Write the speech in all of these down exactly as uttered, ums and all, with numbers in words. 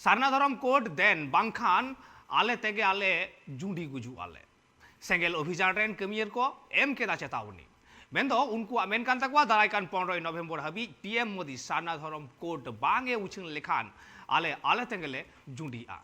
ᱥᱟᱨᱱᱟ ᱫᱷᱚᱨᱚᱢ ᱠᱳᱰ ᱫᱮᱱ, ᱵᱟᱝᱠᱷᱟᱱ ᱟᱞᱮ ᱛᱮᱜᱮ ᱟᱞᱮ ᱡᱩᱸᱰᱤ ᱜᱩᱡᱩᱜ ᱟᱞᱮ᱾ ᱥᱮᱸᱜᱮᱞ ᱚᱵᱷᱤᱡᱟᱱ ᱨᱮᱱ ᱠᱟᱹᱢᱤᱭᱟᱹ ᱠᱚ ᱮᱢ ᱠᱮᱫᱟ ᱪᱮᱛᱟᱣᱱᱤ᱾ ᱢᱮᱱᱫᱚ ᱩᱱᱠᱩᱣᱟᱜ ᱢᱮᱱ ᱠᱟᱱ ᱛᱟᱠᱚᱣᱟ, ᱫᱟᱨᱟᱭ ᱠᱟᱱ ᱯᱚᱱᱨᱚᱭ ᱱᱚᱵᱷᱮᱢᱵᱚᱨ ᱦᱟᱹᱵᱤᱡ ᱯᱤ ᱮᱢ ᱢᱳᱫᱤ ᱥᱟᱨᱱᱟ ᱫᱷᱚᱨᱚᱢ ᱠᱳᱰ ᱵᱟᱝ ᱮ ᱩᱪᱷᱟᱹᱱ ᱞᱮᱠᱷᱟᱱ ᱟᱞᱮ ᱟᱞᱮ ᱛᱮᱜᱮ ᱞᱮ ᱡᱩᱸᱰᱤᱜᱼᱟ᱾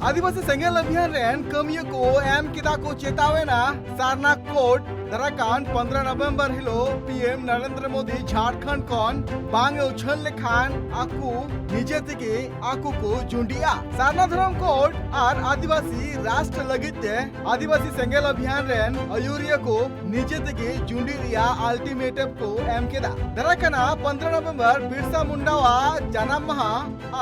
ᱟᱹᱫᱤᱵᱟᱹᱥᱤ ᱥᱮᱸᱜᱮᱞ ᱚᱵᱷᱤᱭᱟᱱ ᱨᱮᱱ ᱠᱟᱹᱢᱤᱭᱟᱹ ᱠᱚ ᱮᱢ ᱠᱮᱫᱟ ᱠᱚ ᱪᱮᱛᱟᱣᱮᱱᱟ ᱥᱟᱨᱱᱟ ᱠᱳᱰ᱾ ᱫᱟᱨᱟᱭ ᱠᱟᱱ ᱯᱚᱱᱫᱽᱨᱚ ᱱᱚᱵᱷᱮᱢᱵᱚᱨ ᱦᱤᱞᱳᱜ ᱯᱤ ᱮᱢ ᱱᱚᱨᱮᱱᱫᱨᱚ ᱢᱳᱫᱤ ᱡᱷᱟᱲᱠᱷᱚᱸᱰ ᱠᱷᱚᱱ ᱵᱟᱝ ᱮ ᱩᱪᱷᱟᱹᱱ ᱞᱮᱠᱷᱟᱱ ᱟᱠᱚ ᱱᱤᱡᱮ ᱛᱮᱜᱮ ᱟᱠᱚ ᱠᱚ ᱡᱩᱸᱰᱤᱜᱼᱟ᱾ ᱥᱟᱨᱱᱟ ᱫᱷᱚᱨᱚᱢ ᱠᱳᱰ ᱟᱨ ᱟᱹᱫᱤᱵᱟᱹᱥᱤ ᱨᱟᱥᱴᱨ ᱞᱟᱹᱜᱤᱫ ᱛᱮ ᱟᱹᱫᱤᱵᱟᱹᱥᱤ ᱥᱮᱸᱜᱮᱞ ᱚᱵᱷᱤᱭᱟᱱ ᱨᱮᱱ ᱟᱹᱭᱩᱨᱤᱭᱟᱹ ᱠᱚ ᱱᱤᱡᱮ ᱛᱮᱜᱮ ᱡᱩᱸᱰᱤ ᱨᱮᱭᱟᱜ ᱟᱞᱴᱤᱢᱮᱴᱟᱢ ᱠᱚ ᱮᱢ ᱠᱮᱫᱟ᱾ ᱫᱟᱨᱟᱭ ᱠᱟᱱᱟ ᱯᱚᱱᱫᱽᱨᱚ ᱱᱚᱵᱷᱮᱢᱵᱚᱨ ᱵᱤᱨᱥᱟ ᱢᱩᱱᱰᱟᱣᱟᱜ ᱡᱟᱱᱟᱢ ᱢᱟᱦᱟ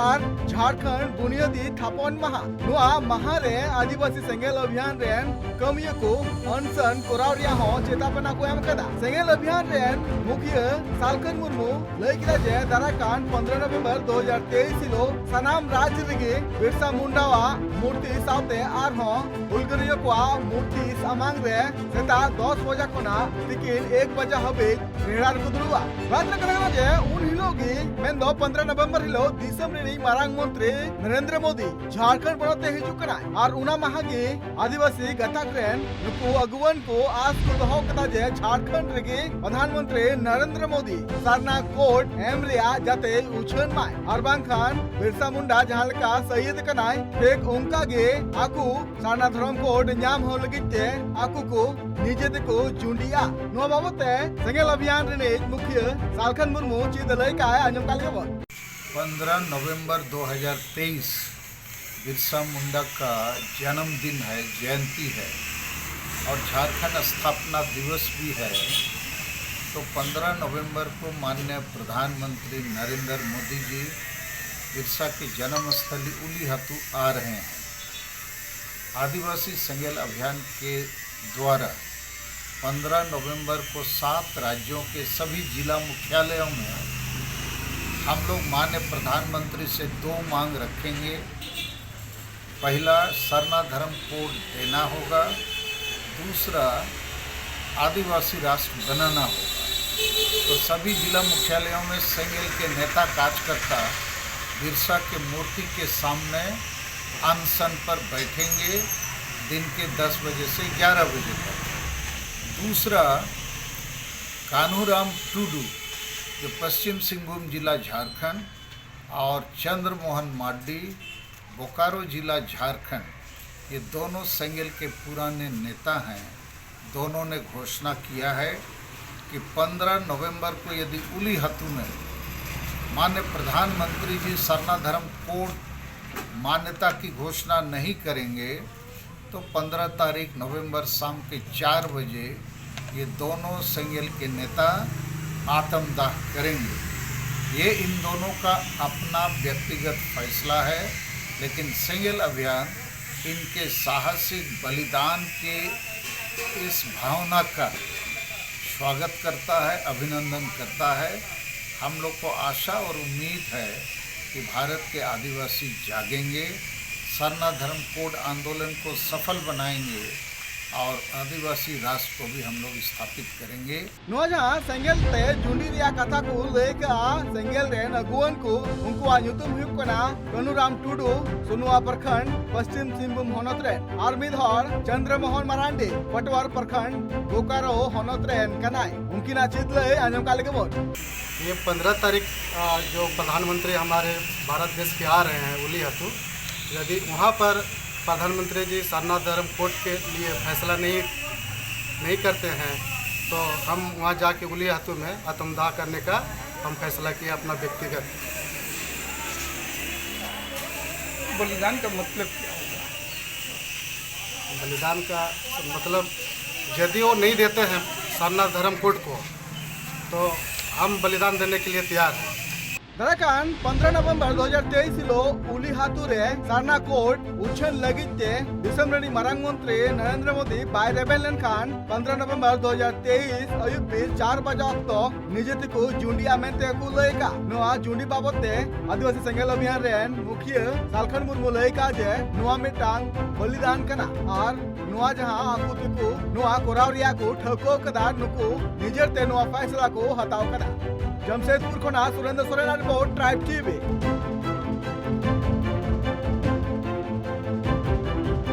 ᱟᱨ ᱡᱷᱟᱲᱠᱷᱚᱸᱰ ᱵᱩᱱᱤᱭᱟᱹᱫᱤ ᱛᱷᱟᱯᱚᱱ ᱢᱟᱦᱟ᱾ ᱱᱚᱣᱟ ᱢᱟᱦᱟ ᱨᱮ ᱟᱹᱫᱤᱵᱟᱹᱥᱤ ᱥᱮᱸᱜᱮᱞ ᱚᱵᱷᱤᱭᱟᱱ ᱨᱮᱱ ᱠᱟᱹᱢᱤᱭᱟᱹ ᱠᱚ ᱚᱱᱥᱚᱱ ᱠᱚᱨᱟᱣ ᱨᱮᱭᱟᱜ ᱦᱚᱸ ᱪᱮᱛᱟᱵᱚᱱᱟ ᱠᱚ ᱮᱢ ᱟᱠᱟᱫᱟ᱾ ᱥᱮᱸᱜᱮᱞ ᱚᱵᱷᱤᱭᱟᱱ ᱨᱮᱱ ᱢᱩᱠᱷᱤᱭᱟᱹ ᱥᱟᱞᱠᱷᱟᱱ ᱢᱩᱨᱢᱩ ᱞᱟᱹᱭ ᱠᱮᱫᱟ ᱡᱮ ᱫᱟᱨᱟᱭ ᱠᱟᱱ ᱯᱚᱱᱫᱽᱨᱚ ᱱᱚᱵᱷᱮᱢᱵᱚᱨ ᱫᱩ ᱦᱟᱡᱟᱨ ᱛᱮᱭᱤᱥ ᱦᱤᱞᱳᱜ ᱥᱟᱱᱟᱢ ᱨᱟᱡᱽ ᱨᱮᱜᱮ ᱵᱤᱨᱥᱟ ᱢᱩᱱᱰᱟᱣᱟᱜ ᱢᱩᱨᱛᱤ ᱥᱟᱶᱛᱮ ᱟᱨᱦᱚᱸ ᱦᱩᱞᱜᱟᱹᱨᱤᱭᱟᱹ ᱠᱚᱣᱟᱜ ᱢᱩᱨᱛᱤ ᱥᱟᱢᱟᱝ ᱨᱮ ᱥᱮᱛᱟᱜ ᱫᱚᱥ ᱵᱟᱡᱟ ᱠᱷᱚᱱᱟᱜ ᱛᱤᱠᱤᱱ ᱮᱠ ᱵᱟᱡᱟ ᱦᱟᱹᱵᱤᱡ ᱱᱮᱦᱚᱲ ᱠᱚ ᱫᱩᱲᱩᱵᱼᱟ᱾ ᱵᱟᱫ ᱨᱮ ᱠᱟᱱᱟ ᱡᱮ ᱩᱱ ᱦᱤᱞᱳᱜ ᱜᱮ, ᱢᱮᱱᱫᱚ ᱯᱚᱱᱫᱽᱨᱚ ᱱᱚᱵᱷᱮᱢᱵᱚᱨ ᱦᱤᱞᱳᱜ ᱫᱤᱥᱚᱢ ᱨᱤᱱᱤᱡ ᱢᱟᱨᱟᱝ ᱢᱚᱱᱛᱨᱤ ᱱᱚᱨᱮᱱᱫᱨᱚ ᱢᱳᱫᱤ ᱡᱷᱟᱲᱠᱷᱚᱸᱰ ᱯᱚᱱᱚᱛ ᱛᱮ ᱦᱤᱡᱩᱜ ᱠᱟᱱᱟᱭ ᱟᱨ ᱚᱱᱟ ᱢᱟᱦᱟ ᱜᱮ ᱟᱹᱫᱤᱵᱟᱹᱥᱤ ᱜᱟᱛᱟᱠ ᱨᱮᱱ ᱱᱩᱠᱩ ᱟᱹᱜᱩᱣᱟᱹᱱ ᱠᱚ ᱟᱸᱥ ᱠᱚ ᱫᱚᱦᱚ ᱠᱟᱫᱟ ᱡᱮ ᱡᱷᱟᱲᱠᱷᱚᱸᱰ ᱨᱮᱜᱮ ᱯᱨᱚᱫᱷᱟᱱ ᱢᱚᱱᱛᱨᱤ ᱱᱚᱨᱮᱱᱫᱨᱚ ᱢᱳᱫᱤ ᱥᱟᱨᱱᱟ ᱠᱳᱰ ᱮᱢ ᱨᱮᱭᱟᱜ ᱡᱟᱛᱮ ᱩᱪᱷᱟᱹᱱ ᱢᱟᱭ, ᱟᱨ ᱵᱟᱝᱠᱷᱟᱱ ᱵᱤᱨᱥᱟ ᱢᱩᱱᱰᱟ ᱡᱟᱦᱟᱸ ᱞᱮᱠᱟ ᱥᱟᱹᱭᱤᱫ ᱠᱟᱱᱟᱭ, ᱴᱷᱤᱠ ᱚᱱᱠᱟ ᱜᱮ ᱟᱠᱚ ᱥᱟᱨᱱᱟ ᱫᱷᱚᱨᱚᱢ ᱠᱳᱰ ᱧᱟᱢ ᱦᱚᱸ ᱞᱟᱹᱜᱤᱫ ᱛᱮ ᱟᱠᱚ ᱠᱚ ᱱᱤᱡᱮ ᱛᱮᱠᱚ ᱡᱩᱸᱰᱤᱜᱼᱟ᱾ ᱱᱚᱣᱟ ᱵᱟᱵᱚᱛ ᱛᱮ ᱥᱮᱸᱜᱮᱞ ᱚᱵᱷᱤᱭᱟᱱ ᱨᱤᱱᱤᱡ ᱢᱩᱠᱷᱤᱭᱟᱹ ᱥᱟᱞᱠᱷᱟᱱ ᱢᱩᱨᱢᱩ ᱪᱮᱫ ᱮ ᱞᱟᱹᱭ ᱠᱟᱜᱼᱟᱭ, ᱟᱸᱡᱚᱢ ᱠᱟᱜ ᱞᱮᱜᱮ ᱵᱚᱱ᱾ पंद्रह नवंबर दो हज़ार तेईस बिरसा मुंडा का जन्मदिन है, जयंती है और झारखंड स्थापना दिवस भी है। तो पंद्रह नवंबर को माननीय प्रधानमंत्री नरेंद्र मोदी जी बिरसा के जन्मस्थली उलीहातू आ रहे हैं। आदिवासी संगेल अभियान के द्वारा पंद्रह नवंबर को सात राज्यों के सभी जिला मुख्यालयों में हम लोग माननीय प्रधानमंत्री से दो मांग रखेंगे। पहला, सरना धर्म कोड देना होगा, दूसरा, आदिवासी राष्ट्र बनाना होगा। तो सभी जिला मुख्यालयों में सेंगेल के नेता कार्यकर्ता बिरसा के मूर्ति के सामने अनशन पर बैठेंगे दिन के दस बजे से ग्यारह बजे तक। दूसरा, कान्हूराम टुडू, जो पश्चिम सिंहभूम जिला झारखंड, और चंद्रमोहन मार्डी, बोकारो जिला झारखंड, ये दोनों सेंगेल के पुराने नेता हैं। दोनों ने घोषणा किया है कि पन्द्रह नवंबर को यदि उलीहतू में माननीय प्रधानमंत्री जी सरना धर्म कोड मान्यता की घोषणा नहीं करेंगे तो पन्द्रह तारीख नवंबर शाम के चार बजे ये दोनों सेंगेल के नेता आत्मदाह करेंगे। ये इन दोनों का अपना व्यक्तिगत फैसला है, लेकिन सेंगेल अभियान इनके साहसिक बलिदान के इस भावना का स्वागत करता है, अभिनंदन करता है। हम लोग को आशा और उम्मीद है कि भारत के आदिवासी जागेंगे, सरना धर्म कोड आंदोलन को सफल बनाएंगे और आदिवासी राष्ट्र को भी हम लोग स्थापित करेंगे। ᱱᱚᱣᱟ ᱡᱟᱦᱟᱸ ᱥᱮᱸᱜᱮᱞ ᱛᱮ ᱡᱩᱸᱰᱤ ᱨᱮᱭᱟᱜ ᱠᱟᱛᱷᱟ ᱠᱚ ᱞᱟᱹᱭ ᱠᱟᱜᱼᱟ, ᱥᱮᱸᱜᱮᱞ ᱨᱮᱱ ᱟᱹᱜᱩᱣᱟᱹᱱ ᱠᱚ, ᱩᱱᱠᱩᱣᱟᱜ ᱧᱩᱛᱩᱢ ᱦᱩᱭᱩᱜ ᱠᱟᱱᱟ ᱠᱟᱹᱱᱩᱨᱟᱢ ᱴᱩᱰᱩ, ᱥᱩᱱᱩᱣᱟ ᱯᱨᱚᱠᱷᱚᱸᱰ, ᱯᱚᱥᱪᱤᱢ ᱥᱤᱝᱵᱷᱩᱢ ᱦᱚᱱᱚᱛ ᱨᱮᱱ᱾ ᱟᱨ ᱢᱤᱫ ᱦᱚᱲ ᱪᱚᱱᱫᱨᱚ ᱢᱳᱦᱚᱱ ᱢᱟᱨᱟᱱᱰᱤ, ᱯᱟᱴᱣᱟᱨ ᱯᱨᱚᱠᱷᱚᱸᱰ, ᱵᱳᱠᱟᱨᱳ ᱦᱚᱱᱚᱛ ᱨᱮᱱ ᱠᱟᱱᱟᱭ᱾ ᱩᱱᱠᱤᱱᱟᱜ ᱪᱮᱫ ᱞᱟᱹᱭ ᱟᱸᱡᱚᱢ ᱠᱟᱜ ᱞᱮᱜᱮ ᱵᱚᱱ᱾ ये पन्द्रह तारीख, आ, जो प्रधानमंत्री हमारे भारत देश के आ रहे हैं उलीहतू, यदि वहाँ पर प्रधानमंत्री जी सरना धर्म कोड के लिए फैसला नहीं, नहीं करते हैं, तो हम वहाँ जाके उलीहतू में आत्मदाह करने का हम फैसला किए अपना व्यक्तिगत। बलिदान का मतलब क्या होगा? बलिदान का मतलब, यदि वो नहीं देते हैं सरना धर्म कोड को, तो हम बलिदान देने के लिए तैयार हैं। ᱫᱟᱨᱟᱭ ᱠᱟᱱ ᱯᱚᱱᱫᱽᱨᱚ ᱱᱚᱵᱷᱮᱢᱵᱚᱨ ᱫᱩ ᱦᱟᱡᱟᱨ ᱛᱮᱭᱤᱥ ᱦᱤᱞᱳᱜ ᱩᱞᱤ ᱦᱟᱹᱛᱩ ᱨᱮ ᱥᱟᱨᱱᱟ ᱠᱳᱰ ᱩᱪᱷᱟᱹᱱ ᱞᱟᱹᱜᱤᱫ ᱛᱮ ᱫᱤᱥᱚᱢ ᱨᱤᱱᱤᱡ ᱢᱟᱨᱟᱝ ᱢᱚᱱᱛᱨᱤ ᱱᱚᱨᱮᱱᱫᱨᱚ ᱢᱳᱫᱤ ᱵᱟᱭ ᱨᱮᱵᱮᱱ ᱞᱮᱱᱠᱷᱟᱱ ᱯᱚᱱᱫᱽᱨᱚ ᱱᱚᱵᱷᱮᱢᱵᱚᱨ ᱫᱩ ᱦᱟᱡᱟᱨ ᱛᱮᱭᱤᱥ ᱟᱹᱭᱩᱵ ᱵᱮᱲ ᱪᱟᱨ ᱵᱟᱡᱟ ᱚᱠᱛᱚ ᱱᱤᱡᱮ ᱛᱮᱠᱚ ᱡᱩᱸᱰᱤᱜᱼᱟ ᱢᱮᱱᱛᱮ ᱠᱚ ᱞᱟᱹᱭ ᱟᱠᱟᱫ᱾ ᱱᱚᱣᱟ ᱡᱩᱸᱰᱤ ᱵᱟᱵᱚᱫ ᱛᱮ ᱟᱹᱫᱤᱵᱟᱹᱥᱤ ᱥᱮᱸᱜᱮᱞ ᱚᱵᱷᱤᱭᱟᱱ ᱨᱮᱱ ᱢᱩᱠᱷᱤᱭᱟᱹ ᱥᱟᱞᱠᱷᱟᱱ ᱢᱩᱨᱢᱩ ᱞᱟᱹᱭ ᱟᱠᱟᱫ ᱡᱮ ᱱᱚᱣᱟ ᱢᱤᱫᱴᱟᱝ ᱵᱚᱞᱤᱫᱟᱱ ᱠᱟᱱᱟ ᱟᱨ ᱱᱚᱣᱟ ᱡᱟᱦᱟᱸ ᱟᱠᱚ ᱛᱮᱠᱚ ᱱᱚᱣᱟ ᱠᱚᱨᱟᱣ ᱨᱮᱭᱟᱜ ᱠᱚ ᱴᱷᱟᱹᱣᱠᱟᱹ ᱟᱠᱟᱫᱟ, ᱱᱩᱠᱩ ᱱᱤᱡᱮᱨ ᱛᱮ ᱱᱚᱣᱟ ᱯᱷᱟᱭᱥᱟᱞᱟ ᱠᱚ ᱦᱟᱛᱟᱣ ᱟᱠᱟᱫᱟ᱾ ᱡᱟᱢᱥᱮᱫᱽᱯᱩᱨ ᱠᱷᱚᱱᱟᱜ ᱥᱩᱨᱮᱱᱫᱨᱚ ᱥᱚᱨᱮᱱᱟᱜ ᱨᱤᱯᱳᱨᱴ, ᱴᱨᱟᱭᱤᱵᱽ ᱴᱤᱵᱷᱤ᱾